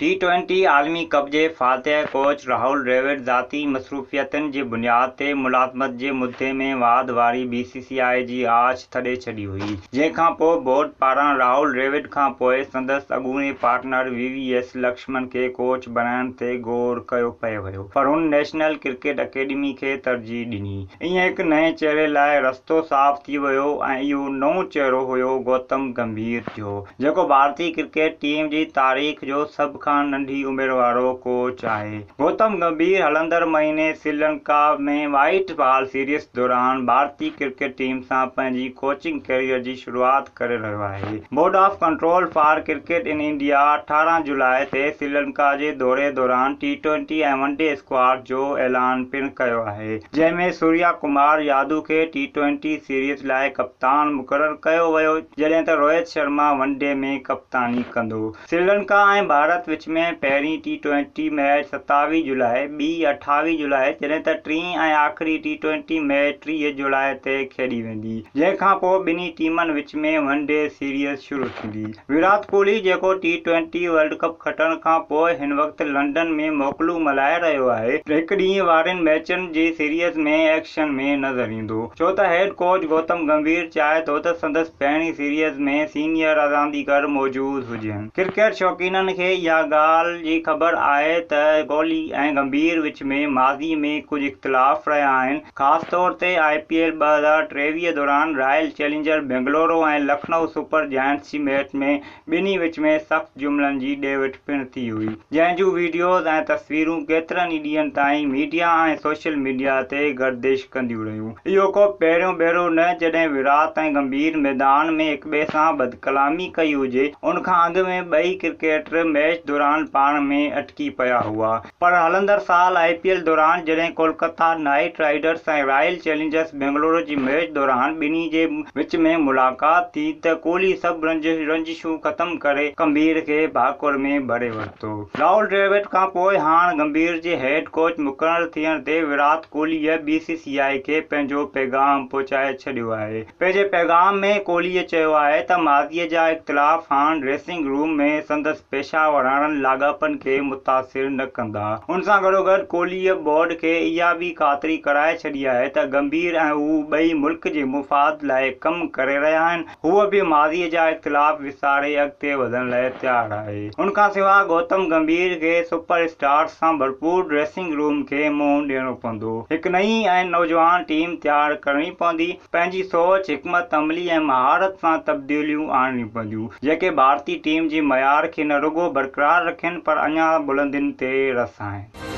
T twenty عالمي ڪپ جي فاتح ڪوچ راهول ڊريوڊ ذاتي مصروفيتن جي بنياد تي ملازمت جي مدي ۾ واڌ واري بي سي سي آء جي آڇ ٿڏي ڇڏي هئي، جنهن کانپوء بورڊ پاران راهول ڊريوڊ کانپوء سندس اڳوڻي partner V V S Laxman کي ڪوچ بڻائڻ تي غور ڪيو پئي ويو پر هن نيشنل ڪرڪيٽ اڪيڊمي کي ترجيح ڏني. ائين هڪ نئين چهري لاء رستو صاف ٿي ويو ۽ اهو نئون چهرو هيو گوتم گمڀير جو، جيڪو ڀارتي ڪرڪيٽ ٽيم جي تاريخ جو سڀ کان ننڍي عمر وارو ڪوچ آهي. گوتم گمڀير هلندڙ مهيني سريلنڪا ۾ وائيٽ بال سيريز دوران ڀارتي ڪرڪيٽ ٽيم سان پنهنجي ڪوچنگ ڪيريئر جي شروعات ڪري رهيو آهي. Board of control for cricket in India 18 جولاء تي سريلنڪا جي دوري دوران T twenty ۽ one day squad جو اعلان پڻ ڪيو آهي، جنهن ۾ سوريا ڪمار يادو کي ٽي ٽوئنٽي سيريز لاء ڪپتان مقرر ڪيو ويو، جڏهن ته روهت شرما ون ڊي ۾ ڪپتاني ڪندو. سريلنڪا ۽ ڀارت وچ ۾ پهرين ٽي ٽوئنٽي ميچ 27 جولاء، ٻي 28 جولاء جڏهن ته ٽين ۽ آخري ٽي ٽوئنٽي ميچ 30 جولاء تي کيڏي ويندي، جنهن کانپوء ٻنهي ٽيمن وچ ۾ ون ڊي سيريز شروع ٿيندي. ويرات ڪوهلي جيڪو ٽي ٽوئنٽي ورلڊ ڪپ کٽڻ کانپوء هن وقت لنڊن ۾ موڪلون ملهائي رهيو آهي، هڪ ڏينهن وارين ميچن جي سيريز ۾ ايڪشن ۾ نظر ايندو، ڇو ته هيڊ ڪوچ گوتم گمڀير چاهي ٿو ته سندس پهرين سيريز ۾ سينيئر رانديگر موجود هجن. ڪرڪيٽ شوقينن کي اها ڳالهه جي خبر آهي ته ڪوهلي ۽ گمڀير وچ ۾ ماضي ۾ ڪجهه اختلاف رهيا آهن، خاص طور تي آء پي ايل 2023 دوران Royal Challenger Bengaluru ۽ Lucknow Super Giants جي ميچ ۾ ٻنهي وچ ۾ سخت جملن جي ڏي وٺ پڻ ٿي هئي، جنهن جون وڊيوز ۽ تصويرون ڪيترن ئي ڏينهن تائين ميڊيا ۽ سوشل ميڊيا تي گردش ڪنديون رهيون. اهو ڪو پهريون ڀيرو نه جڏهن ويرات ۽ گمڀير ميدان ۾ هڪٻئي سان بدڪلامي ڪئي هجي، ان کان اڳ ۾ ٻئي ڪرڪيٽر ميچ دوران پاڻ ۾ اٽڪي پيا هئا. پر هلندڙ سال آء پي ايل دوران جڏهن Kolkata Knight Riders ۽ Royal Challengers Bengaluru جي ميچ دوران ٻنهي جي وچ ۾ ملاقات ٿي ته ڪوهلي سڀ رنجشون ختم ڪري گمڀير کي ڀاڪر ۾ ڀري ورتو. راهول ڊريوڊ کانپوء هاڻ گمڀير جي هيڊ ڪوچ مقرر ٿيڻ تي ويرات ڪوهليء بي سي سي آء کي پنهنجو پيغام پهچائي ڇڏيو آهي. پنهنجي پيغام ۾ ڪوهليء چيو آهي ته ماضيء جا اختلاف هاڻ ڊريسنگ روم ۾ سندس پيشاوراڻن لاڳاپن کي متاثر نه ڪندا. ان سان گڏوگڏ ڪوهليء بورڊ کي اها به خاطري ڪرائي ڇڏي آهي ته گمڀير ۽ هو ٻئي ملڪ جي مفاد لاء ڪم ڪري رهيا آهن، هو به ماضيء جا اختلاف وساري اڳتي وڌڻ لاء تيار آهي. ان کانسواء گوتم گمڀير کي سپر اسٽارز سان ڀرپور ڊريسنگ روم کي منهن ڏيڻو پوندو، هڪ نئين ۽ نوجوان ٽيم تيار ڪرڻي پوندي. پنهنجي سوچ، حڪمت عملي ۽ مهارت سان تبديليون آڻڻيون پونديون، جيڪي ڀارتي ٽيم جي معيار کي نه رڳو برقرار رکين پر اڃا بلندين تي رسائين.